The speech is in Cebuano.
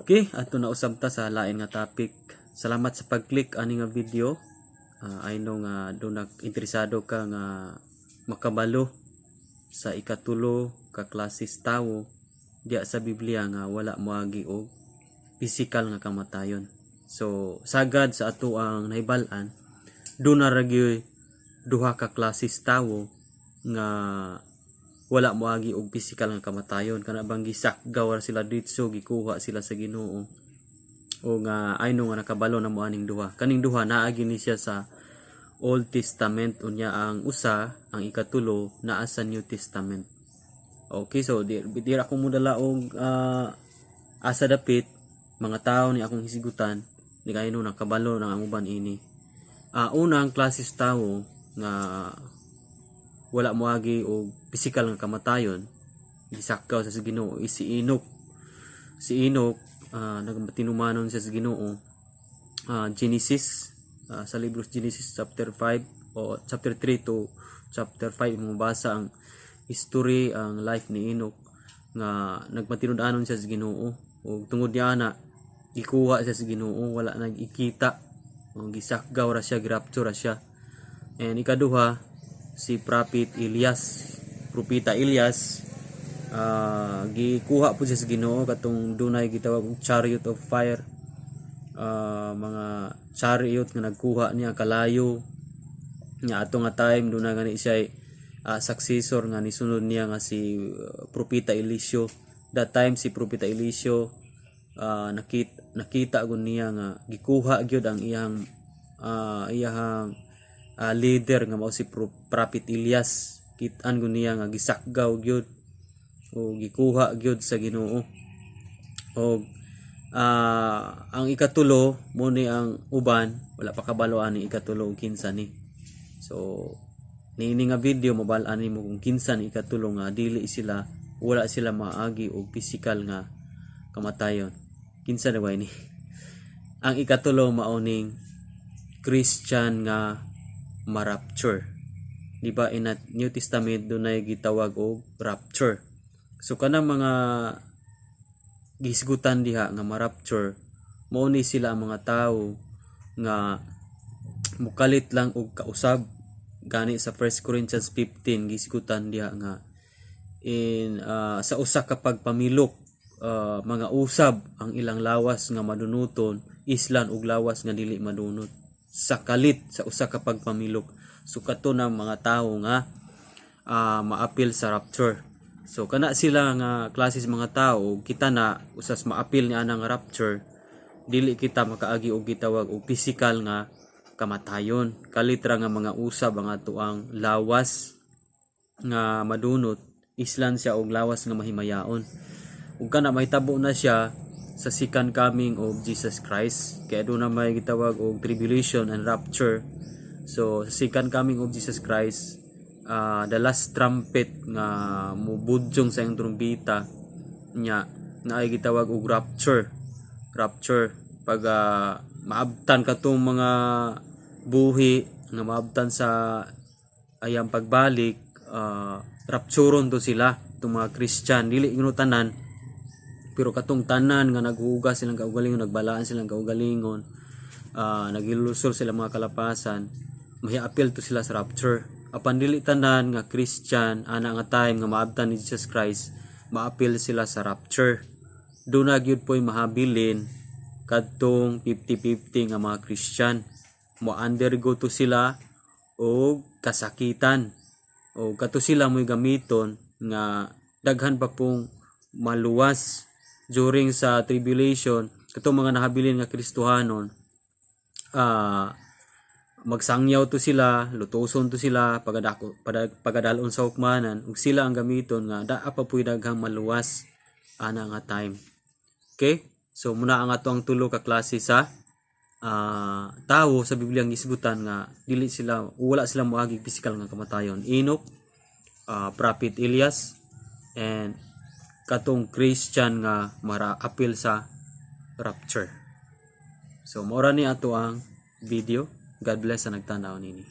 Okay, ato na usab ta sa lain nga topic. Salamat sa pag-click ani nga video. I know nga duna interesado ka nga makabalo sa ikatulo ka klases tawo diya sa Biblia nga wala moagi og physical nga kamatayon. So sagad sa ato ang nahibal-an, duna ra gyud duha ka klases tawo nga wala moagi og physical nga kamatayon, kana bang gisakgaw ra sila ditso, gikuha sila sa Ginoo. O nga I know nga nakabalo na mo aning duha. Kaning duha naagi ni siya sa Old Testament, unya ang usa, ang ikatulo, naa sa New Testament. Okay, so di ra ako modala og asa dapit mga tao ni akong hisigutan ni kayo nakabalo na ang uban ini. Unang klases tawo nga wala moagi og physical nga kamatayon, gisakaw sa Ginoo, is si Enoch. Si Enoch, nagmatinumanon siya sa Ginoo. Genesis, sa libro Genesis chapter 5 o chapter 3 to chapter 5, imong mabasa ang history, ang life ni Enoch nga nagmatinud-anon siya sa Ginoo, ug tungod niya ana gikuha siya sa Ginoo, wala nagikita, o gisakgaw ra siya, girapture ra siya. And ikaduha, si Prophet Elias, Propeta Elias, gikuha po siya sa Ginoo katong dunay gitawag og chariot of fire, mga chariot nga nagkuha niya kalayo nga ato nga time. Duna gani siya successor nga nisunod niya nga si Propeta Eliseo. That time si Propeta Eliseo, nakita gud niya nga gikuha gyud ang iyang leader nga mao si Prophet Elias. Kit-an gud niya nga gisakgaw gyud o gikuha gyud sa Ginoo. Og ang ikatulo mo ni ang uban wala pa kabalo ani ikatulo ug kinsa ni. So niini nga video, mabal-an nimo kung kinsa ni ikatulo nga dili sila, wala sila maagi og physical nga kamatayon. Kinsa na ba ni? Ang ikatulo mao ning Christian nga ma-rapture. Di ba in New Testament dunay gitawag og rapture? So kanang mga gihisgutan diha nga ma-rapture, mao ni sila ang mga tawo nga mukalit lang og kausab. Gani sa 1 Corinthians 15 gihisgutan diha nga in sa usa ka pagpamilok, mga usab ang ilang lawas nga madunuton, islan og lawas nga dili madunot, sa kalit sa usa ka pagpamilok. So kato na mga tawo nga maapil sa rapture. So kana sila nga klase sa mga tao. Kita na usas maapil ni ana nga rapture, dili kita makaagi og gitawag og physical nga kamatayon. Kalit ra nga mga usab ang atoang lawas nga madunot, islan siya og lawas nga mahimayaon. Ug kana mahitabo na siya sa second coming of Jesus Christ, kaya doon na may gitawag og tribulation and rapture. So sa second coming of Jesus Christ, the last trumpet nga mubudyong sa iyang trumpeta nya na ay gitawag og rapture. Rapture, pag maabtan katong mga buhi nga maabtan sa ayang pagbalik, rapturon to sila, itong mga Christian. Dili gyud tanan, pero katong tanan nga naghugas silang kaugalingon, nagbalaan silang kaugalingon, nagilusol sila mga kalapasan, mahiapil to sila sa rapture. Apan dili tanan nga Christian ana nga time nga maabtan ni Jesus Christ maapil sila sa rapture. Duna gyud po'y mahabilin kadtong 50-50 nga mga Christian. Mo undergo to sila og kasakitan o kato sila mo'y gamiton nga daghan pa pong maluwas during sa tribulation. Katong mga nahabilin nga Kristohanon, magsangyaw to sila, lutuson to sila pagadako pagadalon sa hukmanan, ug sila ang gamiton nga daa pa puy daghang maluwas ana nga time. Okay, so muna ang ato ang tulo ka klase sa tawo sa Biblia ang gisgutan nga dili sila, wala sila moagi physical nga kamatayon: Enoch, Prophet Elias, and katong Christian nga mara apil sa rapture. So mora ni ato ang video. God bless sa nagtanaw nini.